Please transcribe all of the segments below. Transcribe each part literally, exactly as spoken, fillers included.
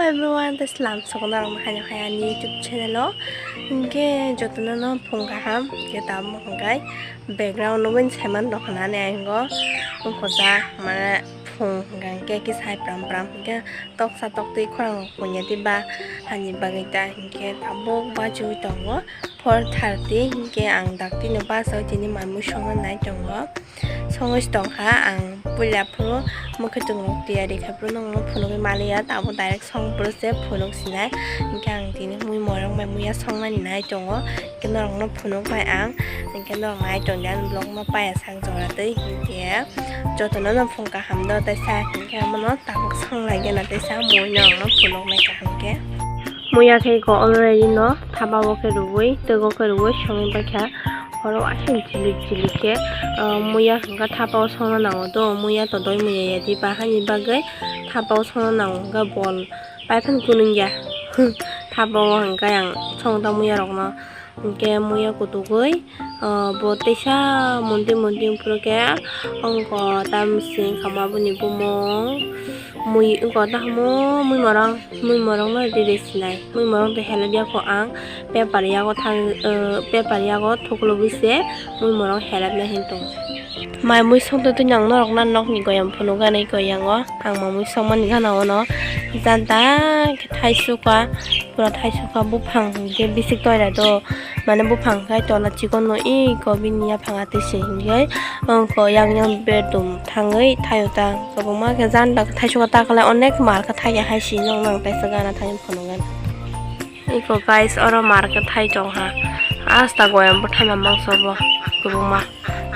Everyone, tei salam sokna rok no haino hai ani YouTube channel o. Hinkhe jotono no phung kaham, hinkhe tamo hwnkhe background nugwi saiman rok hwnani ang go wngkojak, mane phung hwnkhe kisa hai pram pram hinkhe toksa toktwi khorang rok punya diba hani bagwi ta hinkhe tabuk bachwi tongo four thirty hinkhe ang daktino bachai tini mai mui songna nai tongo. Songwi tongkha ang puila phuru mokhe chwng rok tiyari khai phuru nokno phunugwi maliya, tabuk direct song phuru se phunuk sinai. Hinkhe ang tini mui morok bai muya songnani nai tongo, hinkhe norokno phunuk bai ang, hinkhe norok nai tongdi ani vlog no paiya sak jora twi. Hinkhe jotono no phung kaham do tei sa hinkhe amono tabuk song lai gana tei sa mui norokno phunuk nai kaham khe. Muya khe ko already no thapa o khe rwui, twgo khe rwui songwi baikha. Oro aswk jilik jilik khe, ah, muya hwnkha thapa o songna nango do, muya to doi muya ya diba hani bagwi thapa o songna nango hwnkha bol pai phano kunung ya. Thapa o hwnkha yang song ta muya rokno, hinkhe muya kutugwi, ah, bo teisa monti monti phuru khe wngkha ta msing kha ma boni bumung mui wngkha ta hamo mui morang. Mui morok no ride sinai. Mui morok de helep ya kho ang. Paper yago thang, eh, paper yago thuklubui se mui morok helep na hin tongo. Mai mui song twi twi ang norok na nok ni goyam phunuk gana goyang o. Ang ma mui song mani gana o no. Janta khe thai suka. Pura thai suka buphang hwnkhe bisik toila do. Mane buphang khai tola chikon no eko bini yaphang atwi se hwnkhe wngkha yang yang berdum thangwi thaio ta kwbangma khe janda thaichukgo ta kwlai onek mar khe thaiya hai si nong nang taisa gana thangwi phunukgwi. Eko guys oro mar khe thai tongkha asta goyam bo thaima mangsa bo kwbangma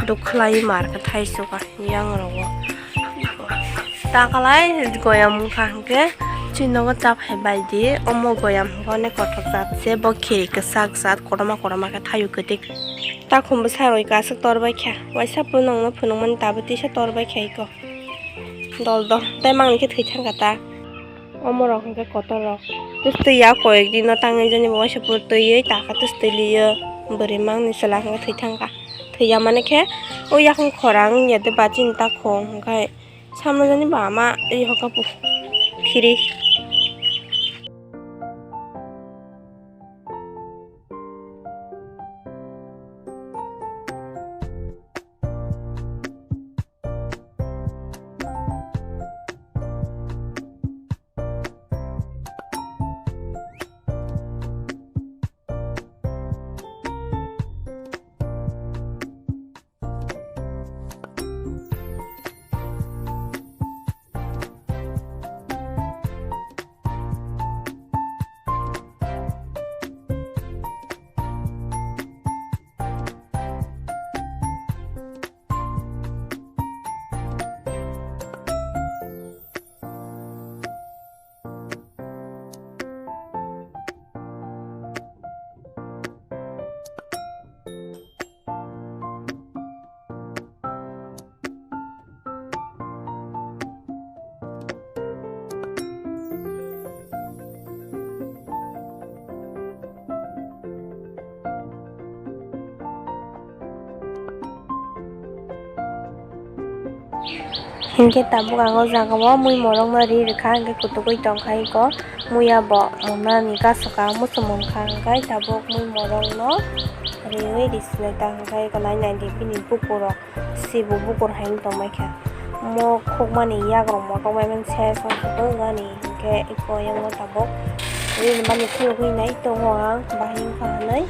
duk khwlaiwi mar khe thaichukha yang rogo. Takalai goyam wngkha hwnkhe chini nogo chaphai baidi. Omo goyam hwnkhe onek kothok jat se, bo khiri kwchak jat, kotorma kotorma khe thaio kwtwi. Takhum bwsa roi aswk tor bai kha, waisa phuru nongno phunukmani tabuk tisa tor bai kha eko dol dol tei mangni khe thwi thangkha ta. Omo rok hwnkhe kotor rok twistwi ya koyek dino tangwi jani bo waisa phuru twiwi takha twistwi liyo bwrwi mangni chwla hwnkhe thwi thangkha. Thwiya mani khe o yakung khorang ya de bachini takhung hwnkhe. Samno jani ba ma ri hoka pu phiri. Hinkhe tabuk ang o jaga o mui morok no ri rwkha, hinkhe kutugwi tongkha eko. Muya bo mwnani kasoka muchung mankha, hinkhe tabuk mui morok no riwi risinai ta, hinkhe eko nai nai di bini bukurok. Sibo bukur hai wng tongmai kha. Mo khukmani yagrok motok bai mani ses wng kha, hinkhe eko yango tabuk rini mani phunugwi nai tongo ang, bahai wng kha hinwi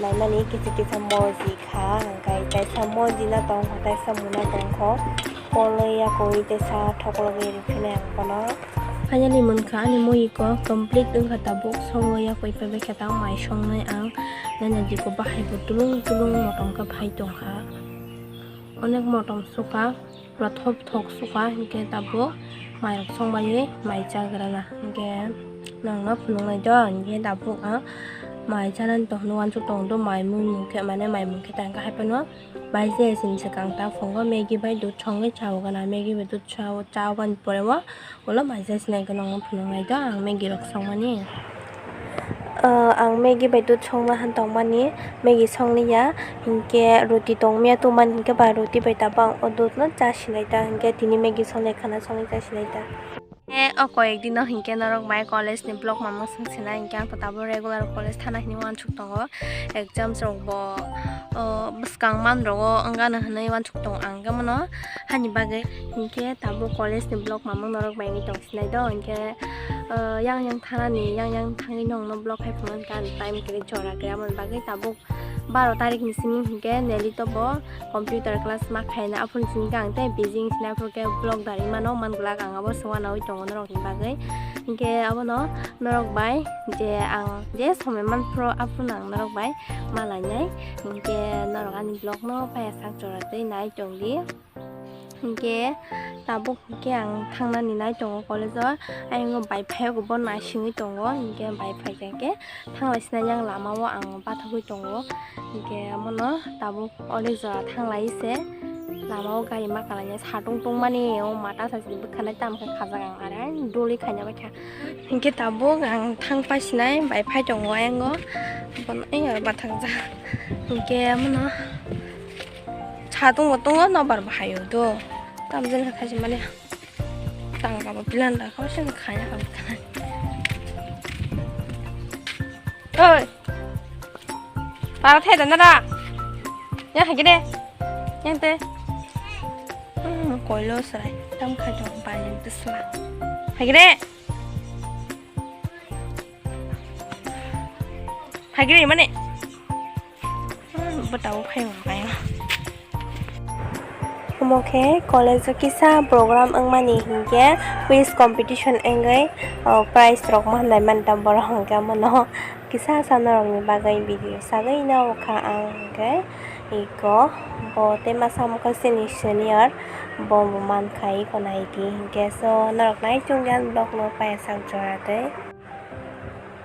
naimani kisa kisa moji kha, hinkhe kaisa moji no tong kho, kaisa muna tong kho, koloi ya koi tesa thoklogwi riphinai ang bono. Finally, mankha ani moi eko complete wngkha tabuk, songo yakwi paibai khe tang mai songnai ang. Nana jiko bahai bo tulung tulung motom khe phai tongkha. Onek motom suka, pura thop thok suka, hinkhe tabuk mai rok songbaiwi mai chagrana. Hinkhe nangno phunuknai do, hinkhe tabuk ang mai chanani tongno uansuk tongo do, mai mui mungkhe mane mai mungkhe tangkha haiphano. Bai je sini swkang ta phungo Maggie bai dudh songwi chao gana, Maggie bai dudh chao, chao bani pore o ulo mai je sini gana phunuknai do ang Maggie rok songmani. Ah, ang Maggie bai dudh songna han tongmani, Maggie songliya, hinkhe roti tongmaya tongmani hinkhe ba roti bai tabang o dudh no cha sinai ta, hinkhe tini Maggie songlai khana songwi cha sinai ta. E, o koyek dino hinkhe norok bai college ni vlog mamang swng sinai, hinkhe ang to tabuk regular college thana hinwi uansuk tongo. Exams rok bo, o, bwskang man rogo wngano hinwi uansuk tongo ang khe mono hani bagwi. Hinkhe tabuk college ni vlog mamang norok bai wngwi tong sinai do, hinkhe, o, yang yang thanani, yang yang thangwi nongno vlog hai phunukha ang time kwrwi jora kwrwi, aboni bagwi tabuk baro tarik ni simi hinkhe Nelly to bo computer class ma khaina, aphuru simi khe ang tei busy wng sinai, aphuru khe vlog dari mano man glak ang, abo se uanaui tongo norok ni bagwi. Hinkhe abono norok bai je ang je somoi man phuru aphuru no ang norok bai ma lainai. Hinkhe norok ani vlog no paiya sak jora twi nai tong di. Hinkhe tabuk hinkhe ang thangnani nai tongo college o, ayang o bai phai o bo naisingwi tongo, hinkhe bai phai kha khe thanglai sinai yang lama o ang bathogwi tongo, hinkhe amono tabuk college o thanglai se lama o gari ma kalainai satung tungmani o mata sachi bwkhanai tamo khe khajak ang are doli khaina baikha, hinkhe tabuk ang thang pai sinai bai phai tongo ayang o bono bathang jak hinkhe amono. Satung bo tongo, nobar bo hayo do. Tamjani kha khaisi mani. Tangka bo pilan da kho sen khaya kha bwkha. Oi. Para thai da nara. Ya hagide. Yang te. Hmm, koilo serai. Tam khai dong bai yang tesla. Hagide. Phagiri mane. Hmm, bwtao phai hwnkai. Omo khe college o kisa program wngmani hinkhe quiz competition wngwi, o, prize rok ma hwnlai mani ta borok hinkhe omono kisa sa norokni bagwi video sagwi no wngkha ang hinkhe iko bo tei masa mokhe chini senior bo bo mankha iko naidi hinkhe so norok nai chwng yang vlog no paiya sak jora tei.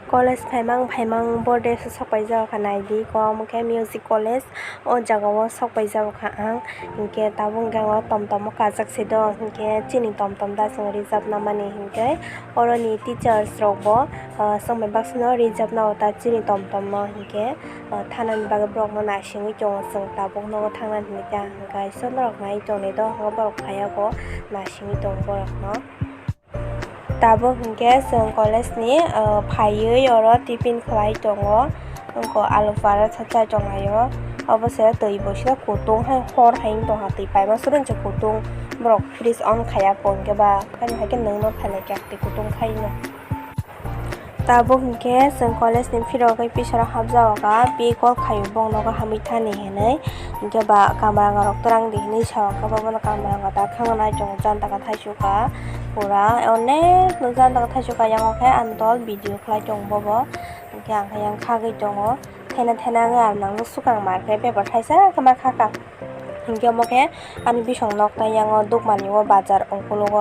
College phaimang phaimang border se sok paijak kha naidi ko omo khe music college o jaga o sok paijak kha ang hinkhe tabuk hwnkhe ang o tom tom o kajak se do hinkhe chini tom tom da chwng reserve na mani hinkhe oro ni teachers rok bo ah, swng bai baksa no reserve na o ta chini tom tom no hinkhe ah, thana ni bagwi borok no naisingwi tongo chwng tabuk nogo thang nani hinwi khe ang kaisa norok nai tong nai do borok phai yago naisingwi tongo borok no. Tabuk hinkhe chwng college ni, ah, phaiwi oro tiffin khlai tongo. Wngkha alu paratha chai tonglaio. Obo se twi bo se kutung hai hor hai wng tongkha, twi paima suri se kutung. Borok fridge on khaiya po hinkhe ba, haino hai khe nwng no phailai kha twi kutung khai no. Tabuk hinkhe chwng college ni phirogwi pisaro hapjago kha, pi call khaio bongnogo hamwi thani hinwi. Hinkhe ba kamaranga rok twrang di hinwi sa kha, bobono kamaranga ta khwngnai tongo jantaka thaisu kha pura onek no jantaka thaisu kha, yango khe andol video khlai tongo bobo, hinkhe ang khe yang khagwi tongo thena thena wngwi ang nangno swkang mar khe bebak thaisa khe ma kha kha, hinkhe omo khe ani bisong nok tai yango Dukmani o bazar ongkulugo.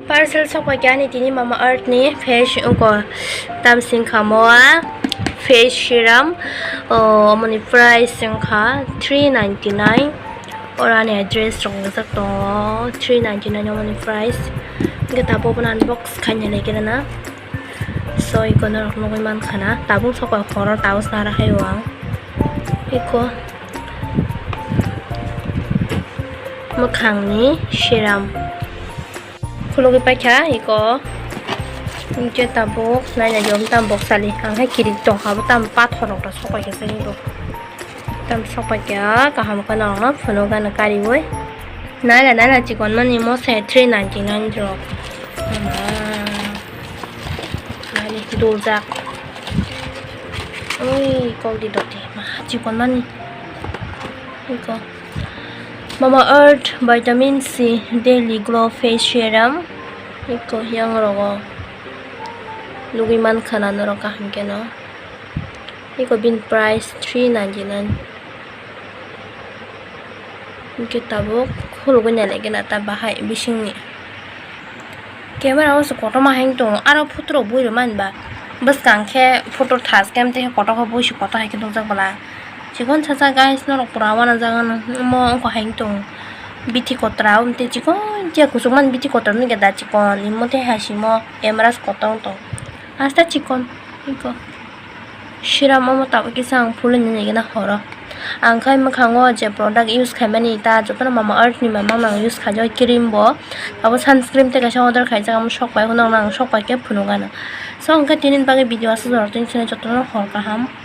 Parcel sokpai kha ani tini Mama Earth ni face wngkha tamsing khamoa face serum, o, omoni price wngkha three ninety nine. Oro ani address rok rijak tongo, three ninety nine omoni price. Hwnkhe tabuk bono unbox khaina nai khe rwna. So, iko norok nugwi mankha na, tabuk sokha horo tabuk sana rakhai o ang. Iko mwkhangni serum. Khulugwi paikha iko. Hinkhe tabuk naina jom tam boksali. Ang hai kirik tongkha bo tam pathor rok rok sokpai khe sani bo. Tam sokpai khe kaham khe norokno phunukgana kariui. Naila naila chikon mani mo se three ninety nine rok. Ama. Nani duljak. Ui kok di doti. Ma chikon mani. Ui kok. Mama Earth Vitamin C Daily Glow Face Serum. Iko yang rogo. Nugui mankha na norok kaham keno. Iko bini price three ninety nine. Hwnkhe tabuk khulugwi nailai gana ta bahai bisingni. Camera o se kotorma hai wng tongo, aro photo rok bui rwmani ba bwskang khe photo thas khe amtwi khe kotor khe bui se kotor hai khe nukjak bwla. Chikon chacha guys, norok pura uanajak ano omo wngkha hai wng tongo. Bithi kotra amtwi chikon tia kuchukmani bithi kotor nukya da chikon, imo tei hai simo camera se kotor wng tongo. Asta chikon iko. Serum omo tabuk kisa ang phulwi nini gana horo. Ang khai mwkhango je product use khaimani ta jotono Mama Earth ni mamang nang use khaijak cream bo. Abo sunscreen tei kaisa order khaijak, amo sok pai phano ang sok pai khe phunukgano. So hwnkhe tini bagwi video aswk jorok tini sene jotono hor kaham.